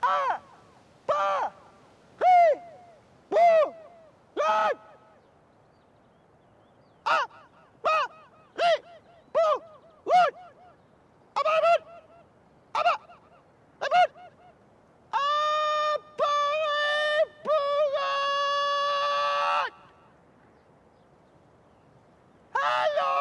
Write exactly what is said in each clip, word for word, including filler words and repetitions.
A, pa, ri, pu, lat. A, pa, ri, pu, lat. Apa, apa? Apa? Apa? Apa, ri, pu, lat. Hello!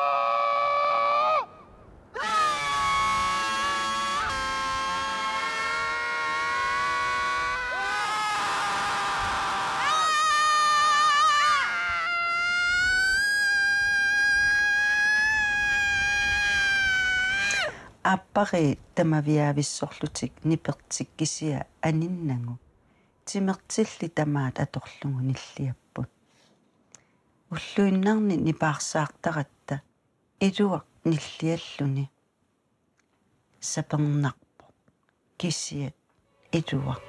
Aappariit tamaviaavissorlutik nipertik kisiat aninnagu timertillit tamaat atorlugu nilliapput. Ulluinnarni nipaarsaartaratta iluaq nillialluni sapernarpoq, kisiat iluaq.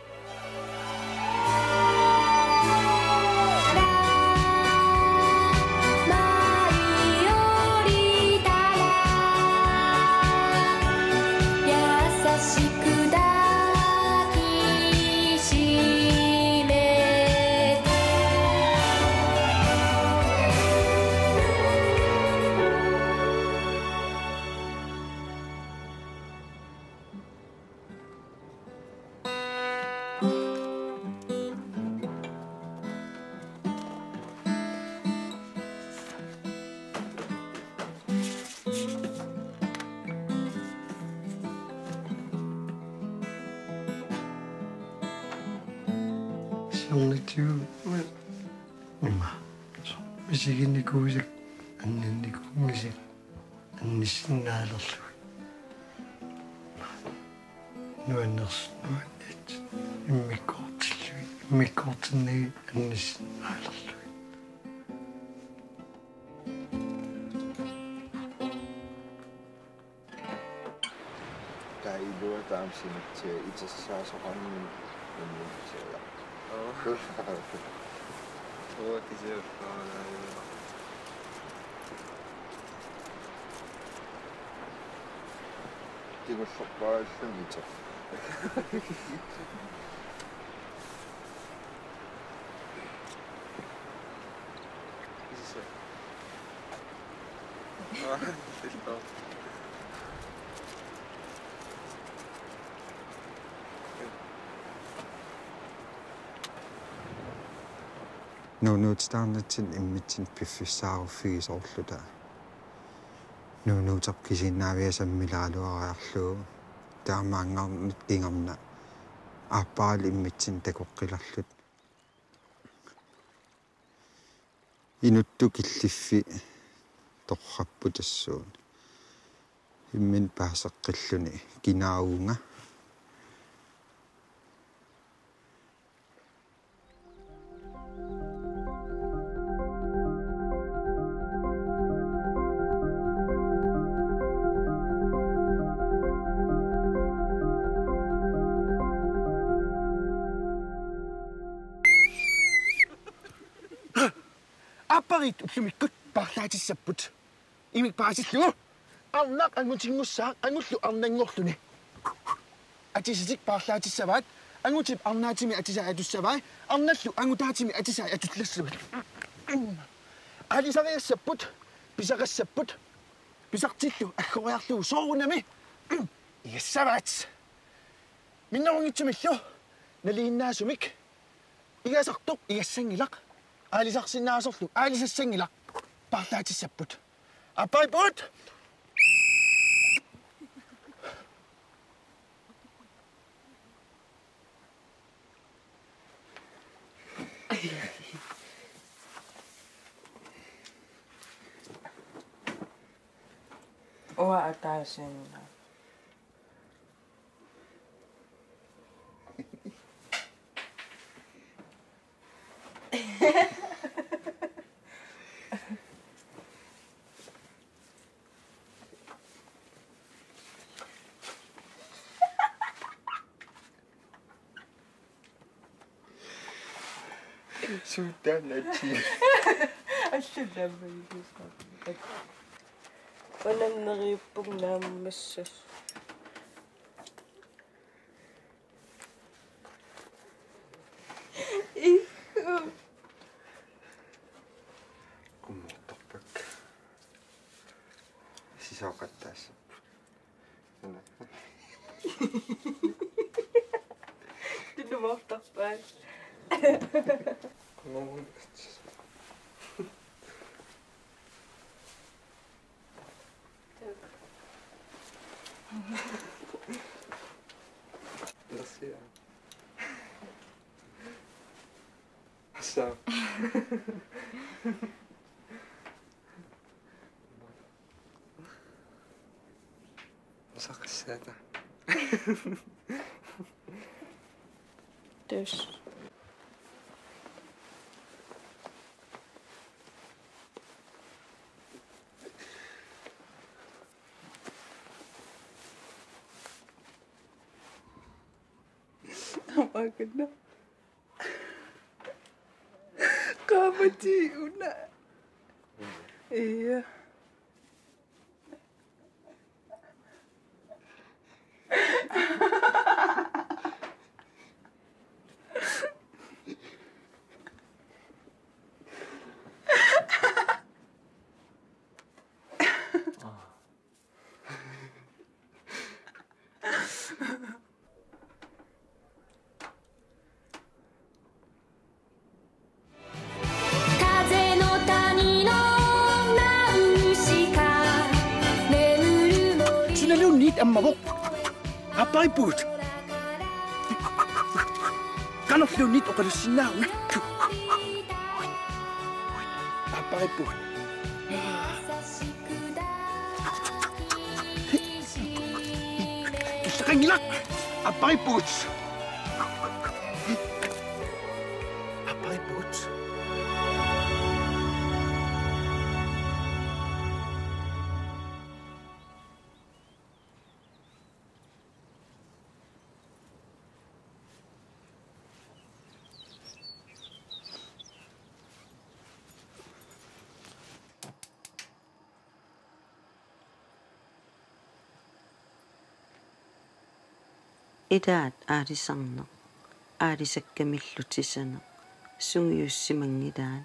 Siornatigut ima misiginikuusakka anninnikuunngisakka annissinnaalerlugit. Nuannersut nuanniit immikkoortillugit, immikkoortinnagit annissinnaalerlugit. Taava iluaq taama sinatsiaq itersaasoqarnini immitsiaq. Oo. Oo, kisianni. Tigullerpaalluni iteq. Kisianni. Nuunuutitaarnitsinni immitsinnut piffissaaruffigisoorluta. Nuunuuteq kisiinnaaviat sammilaaluariarlugu. Taamaanngarnut kingorna aapparalu immitsinnut takoqqilerluta. Inuttut killiffiit torrapput tassuuna. Imminut paaseqqilluni kinaavunga. Aappariit ullumikkut paarlaatissapput. Imik paasillugu. Arnaq angutinngussaaq angullu arnanngorluni. Atisatik paarlaatissavaat, angutip arnaatimi atisai atussavai, arnallu angutaatimi atisai atullassavai. Aalisariassapput, pisaqassapput, pisartillu aggoriarlugu soorunami igassavaat. Minnerunngitsumillu nalinginnaasumik igasartoq igassanngilaq, aalisarsinnaasorlu aalisassanngilaq, paarlaatissapput. Aappariipput! Uanga ataasiinnaq. Suut taanna atii. Assulamma ilusaarpat. Unammereerpunga naammassas. Sooqattaassapput. Ana. Tunnumoortarpaat. Qunugun. Merci. Assa. Saqassaata. Tassa. Aamma akunna. Qaammatit una. Ia. Sunalluunniit ammavoq. Aappariippugut. Qanorluunniit oqalussinnaagavit? Aappariippugut. Killeqanngilaq. Aappariippugut. Aappariippugut. Ilaat aalisarneq, aalisakkamillu tisaneq, sungiussimanngilaat,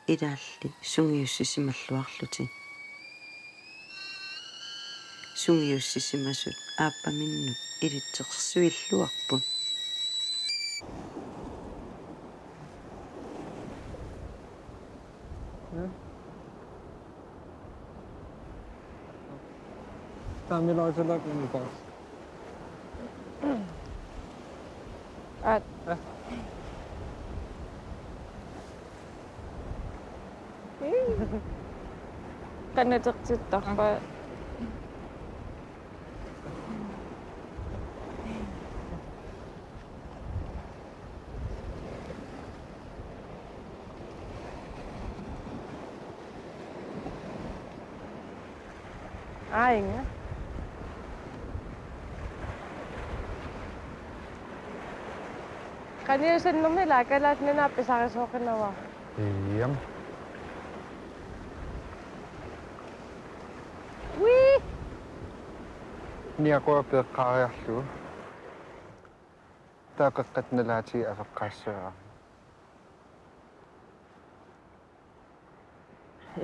ilaalli sungiussisimalluarlutik. Sungiussisimasut aappaminnut ilitsersuilluarput. Taamaalilluta inbox. Aat. Qanoq ateqartarpa? Aainga. Qaniusannermi ilaa Kalaallit Nunaat pisarisoqinavara. Iam. Wii! Niaqua peeqqaariarlugu. Taava qeqqata nalaatigut apeqqaassavara.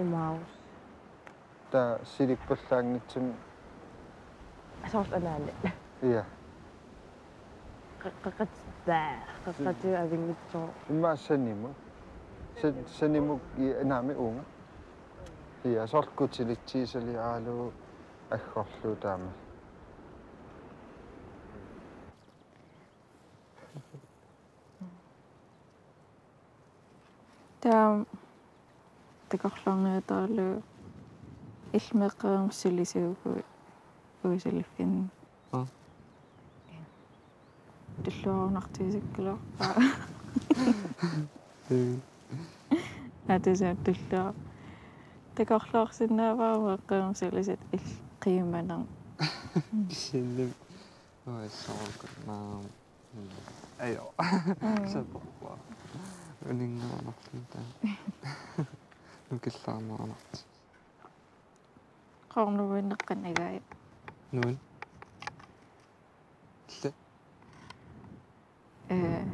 Imaus. Taava silikpallaanngitsumik. Soorlu anaanat. Ia. Qe-, qeqqat-, baa, qeqqatigut avinngitsoq. Immaqa sanimut. Sa-, sanimut i-, naamik uunga. Ia, soorlu kutilitsiisaliaralugu aggorlugu taama. Taava takorloorniutaralugu illit meeqqerivimmi sulisuuvugut uagut suliffinni. Aa. Tulluarunartigisakkaluarpara. Mm. Atusat tulluar. Takorloorsinnaavara meeqqerivimmi sulisut illit qiimanermik. Kisianni. Oi, soorlu. Ajo. Mm. Saperpaa. Uninngaannarluta. Nukillaarneranarti. Qornuvinneqqannigai. Nuun. Ille. Ee.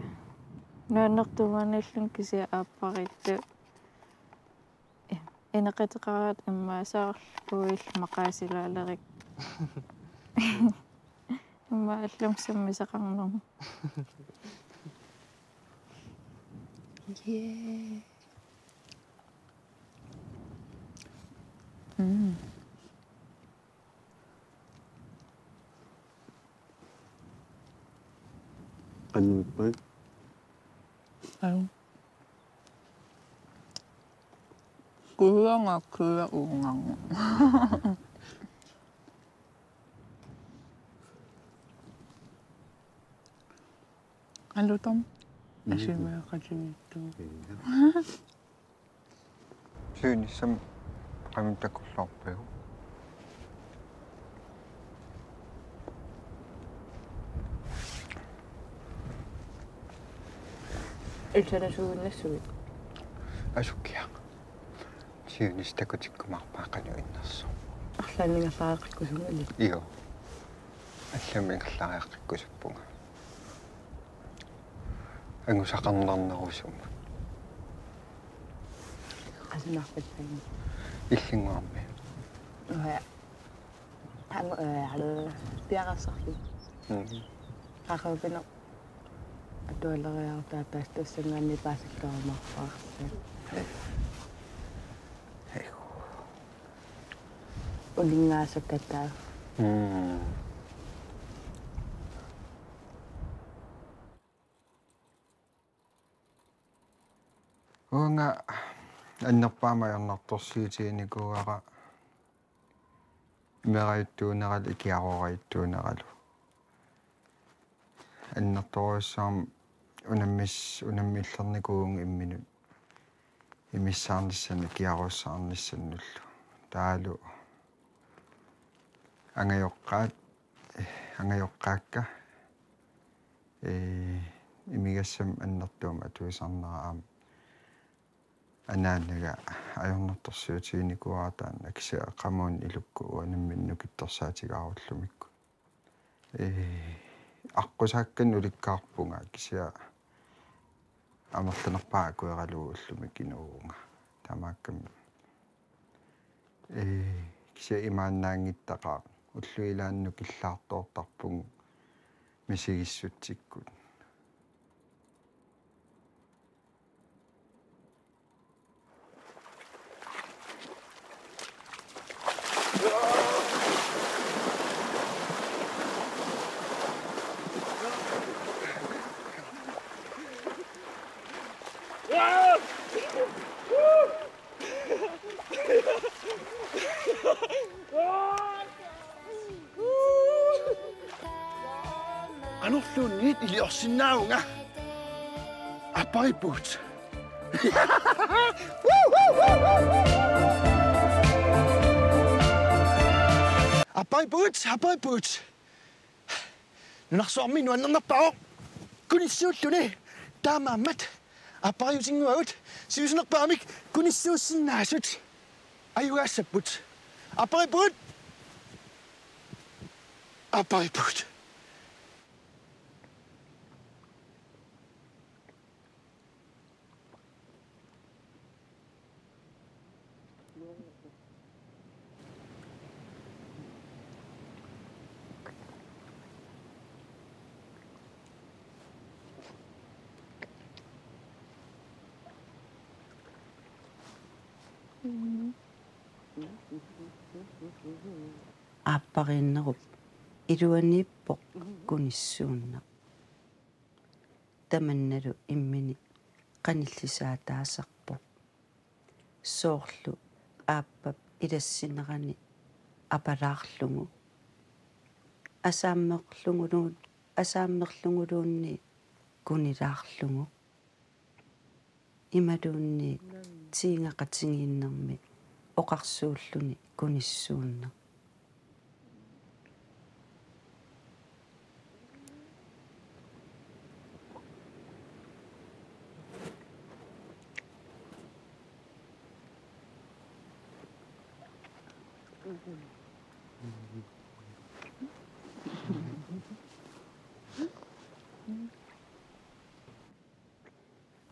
Nuannertuumanilluunniit kisianni aappariittut. Ee. Ineqateqaraat immaqa soorlu uillu maqaasilaalerik. Immaqa allamik sammisaqarnermut. Yeah. Mm. Qanuppa? Au. Kuuanga kuua uungangu. Alutam. Mhm. Asimeeqatigiittu. Iya. Siunissami qanoq takulluarpiuk? Iltanasuunnassuit. Asukkiaq. Siunissaq takutikkumaarpaa qanoq innersoq. Arlaannik ingerlariaqqikkusunga illit? Io. Allamik ingerlariaqqikkusuppunga. Angusaqarnarnerusumut. Qasunarpassuarnik. Illinnguarmi. Uha. Angu-, øh, piareersarluni. Mhm. Qaqugu pineq atualeriartaat tassa tassanngaanniit paasakkarumaarparsi. Uninngaasakkataa. Mm. Uanga annerpaamik ajornartorsiutiginikuuara imerajuttuuneralu ikiaroorajuttuuneralu. Annertoorujussuarmik unammis-, unammillernikuuvunga imminut imissaarnissanut ikiaroorsaarnissannullu. Taavalu angajoqqaat, angajoqqaakka, ee, imigassamik annertuumik atuisarnera aamma anaanaga ajornartorsiutiginikuuara taanna kisianni qamuuna ilukkut uanga nammineq nukittorsaatigaarullumikku. Ee, aqqusaakkanik ulikkaarpunga kisianni amerlanerpaaq akueralugu ullumi kinoorunga. Taamaakkami. Ee, kisianni imaannaanngittaqaaq ullut ilaanni nukillaartoortarpugut misigissutsikkut. Qanorluunniit iliorsinnaavunga. Aappariippugut. Aappariippugut, aappariippugut. Nunarsuarmi nuannernerpaavoq kunissuulluni. Taamaammat aappariutinnguagut sivisunerpaamik kunissuussinnaasut ajugaassapput. Aappariippugut. Aappariippugut. Aappariinnerup iluaniippoq kunissuunneq. Tamannalu imminut qanillisaataasarpoq. Soorlu aappap ilassinerani apalaarlugu. Asaammerluguluun-, asaammerluguluunniit kunilaarlugu. Imaluunniit tiingaqatigiinnermi oqarsuulluni kunissuunneq.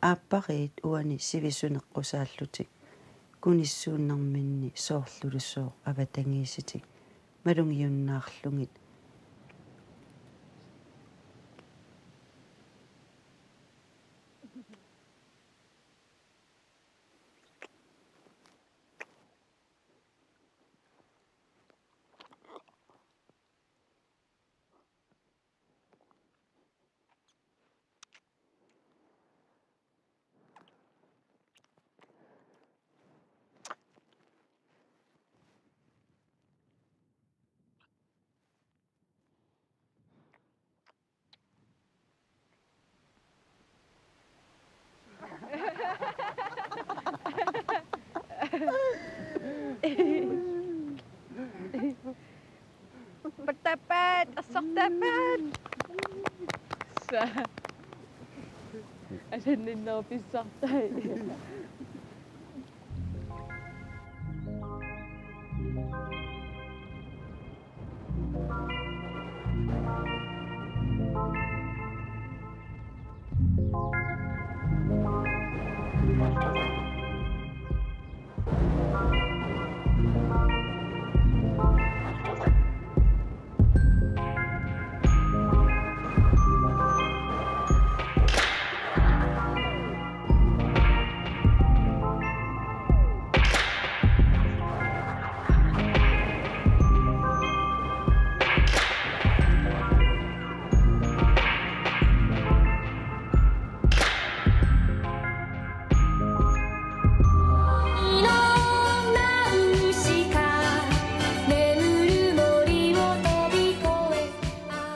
Aappariit uani sivisuneqqusaallutik kunissuunnarminni soorlulusooq avatangiisitik malugiunnaarlugit. Pattaappaat, assortaappaat. Sa. Asanninnerup pissartai.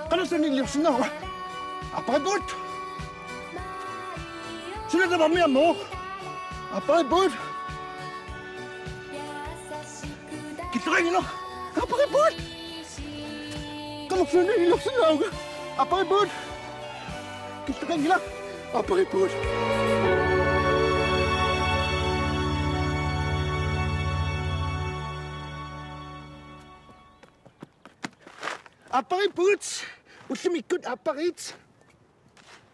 Qanoq suli iliorsinnaava? Aappariippugut. Suna tamarmi ammavoq. Aappariippugut. Killeqanngilaq. Aappariippugut. Qanoq suli iliorsinnaavunga? Aappariippugut. Killeqanngilaq. Aappariippugut. Aappariippugut. Ullumikkut aappariit.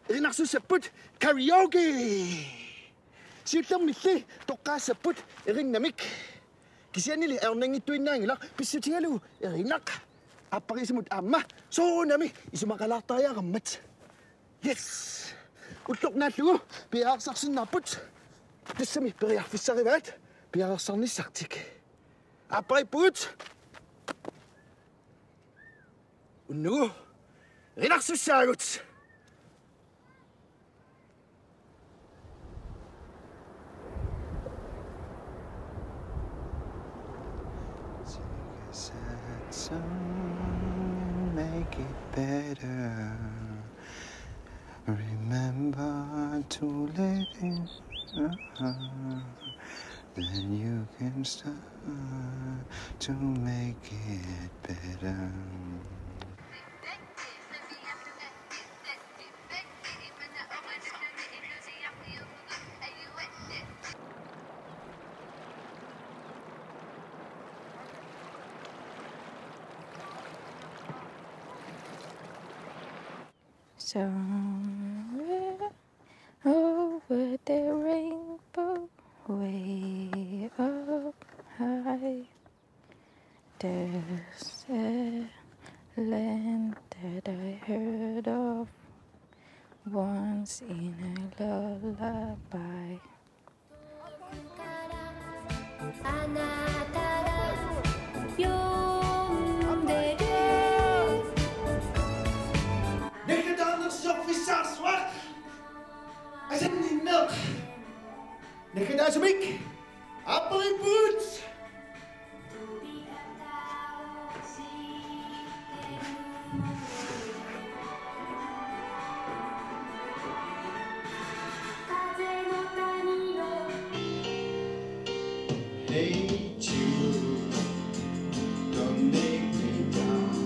Erinarsussapput karaoke. Siullermilli toqqaassapput erinnamik. Kisiannili ajornanngittuinnaanngilaq pissutigalugu erinaq. Aappariisumut aamma soorunami isumaqalaartariaqarmat. Yes. Ulloq naallugu piareersarsinnaapput. Tassami periarfissarivaat piareersarnissartik. Aappariippugut. Unnugu erinarsussaagut. Sing a sad song and make it better. Remember to let it, uh, then you can start to make it better. Somewhere over the rainbow, way up high, there's a land that I heard of once in a lullaby. Naggataanersiorfissarsuaq asanninneq. Naggataasumik aappariippugut. Hate you, don't make me down.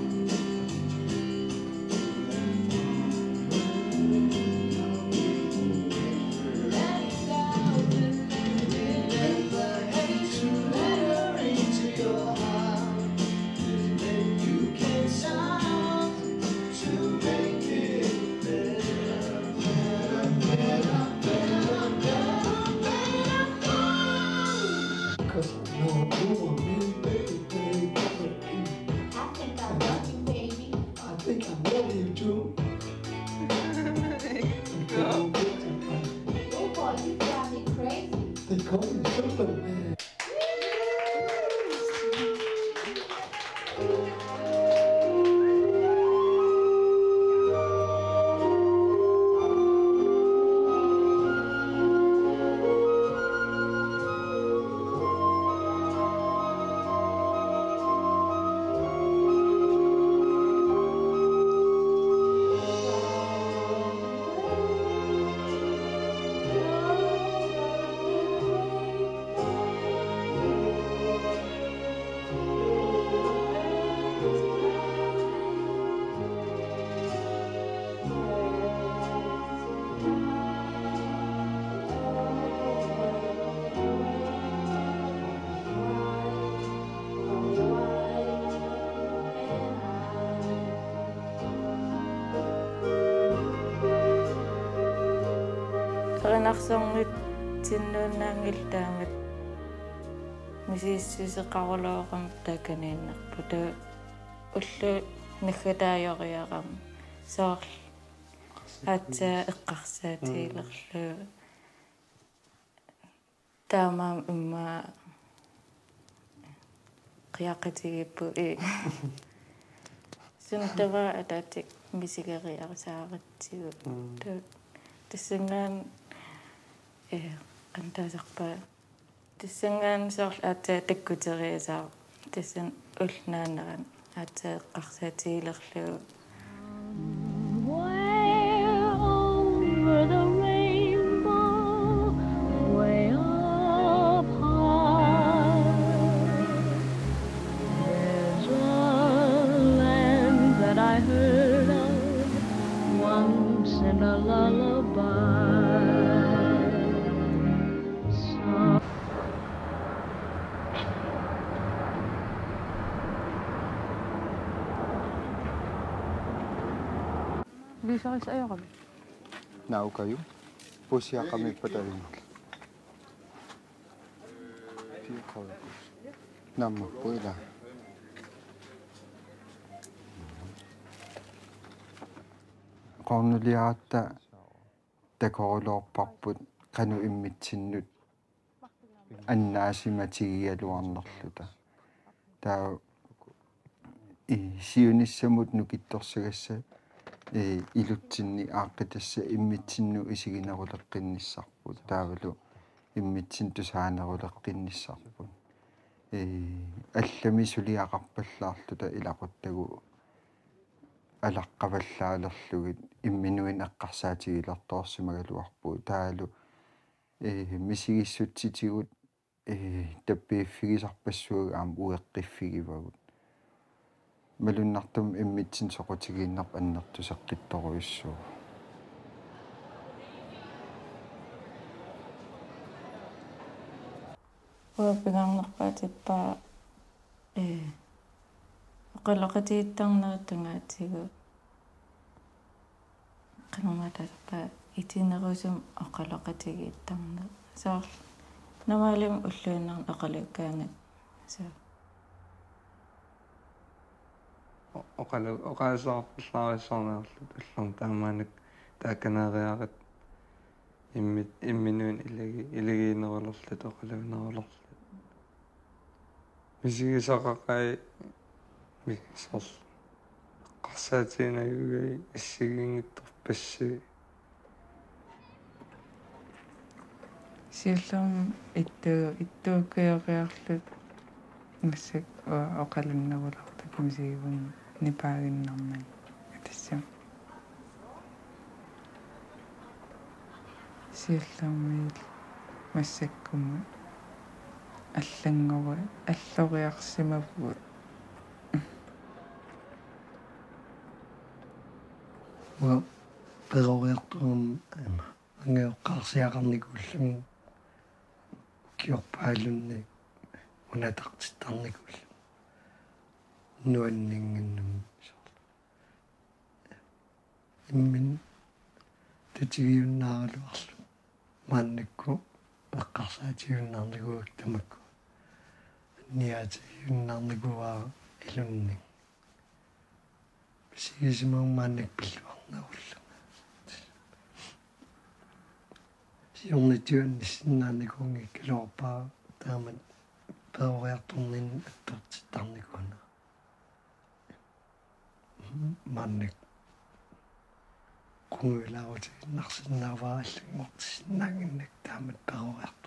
Narsornitsinnuinnaanngillat taamatut misigissuseqarulooramik taakaniinnarput. Taava ullut naggataajoriarami soorlu aatsaat eqqarsaatigilerlugu. Taamaammat immaqa qiaqatigiipput i. Suna tamaat ataatsik misigeriasaaratsigu. Mm. Tu-, tassanngaannaq, eh, qanoq taasarpaa. Tassanngaannaq soorlu aatsaat takkuteriasaarpoq. Tassani ulloq naanera aatsaat eqqarsaatigilerlugu. Way over the rainbow, way up high. There's a land that I heard of once in a lullaby. Liisaris ajoralu. Naukaju. Pusiaqamiippat ajunnarlu. Piuqaruku. Naammapput ila. Qornuliaratta takoruloorparput qanoq immitsinnut annaasimatigigaluarnerluta. Taava i siunissamut nukittorsagassat, eh, ilutsinni aaqqitassat immitsinnut isigineruleqqinnissarput. Taavalu immitsinnut tusaaneruleqqinnissarput. Eh, allamik suliaqarpallaarluta ilaquttagut alaqqavallaalerlugit imminuinnaq eqqarsaatigilertoorsimagaluarpugut. Taavalu, eh, misigissutsitigut, eh, tappiiffigisarpassuagut aamma ueqqiffigivagut. Malunnartumik immitsinnut soqutigiinnerput annertuseqqittorujussuuvoq. Uanga pingaarnerpaatippara, eh, oqaloqatigiittarnerit tungaatigut. Qanormaa taasarpaa, itinerusumik oqaloqatigiittarneq. Soorlu normaalimik ulluinnarni oqaluukkaangat. Suu. O-, oqalu-, oqaaseqarpallaarujussuarnik ullormi taamaanik taakaniinnariaratta immi-, imminuinnaq ilagi-, ilagiinnerulerluta oqaluunnerulerluta. Misigisaqaqai mi-, soorlu eqqarsaatiginagigakku assigiinngitsorpassuit. Siullermik ittu-, ittuukkajoriarluta massakkut o-, oqalunnerulerluta misigivunga nipaaginnarnani. Tassami. Siullermik massakkumut allanngori-, alloriarsimavugut. Uanga peroriartorama, em, angajoqqaarsiaqarnikuullunga ukiorpaalunnik unatartittarnikuullunga nuanninnginnami. Imminut tatigiunnaaraluarlunga maannakkut eqqarsaatigiunnaarnikuuakka tamakku. Anniaatigiunnaarnikuuara ilunnit. Misigisimavunga maannakkut pilluarnerullunga. Siornatigut annissinnaanikuunngikkaluarpara taamatut peroriartorninni attortittarnikuunera. Maannakkut qungujulaarutigiinnarsinnaavara allanngortissinnaannginnakku taamatut peroriartorneq.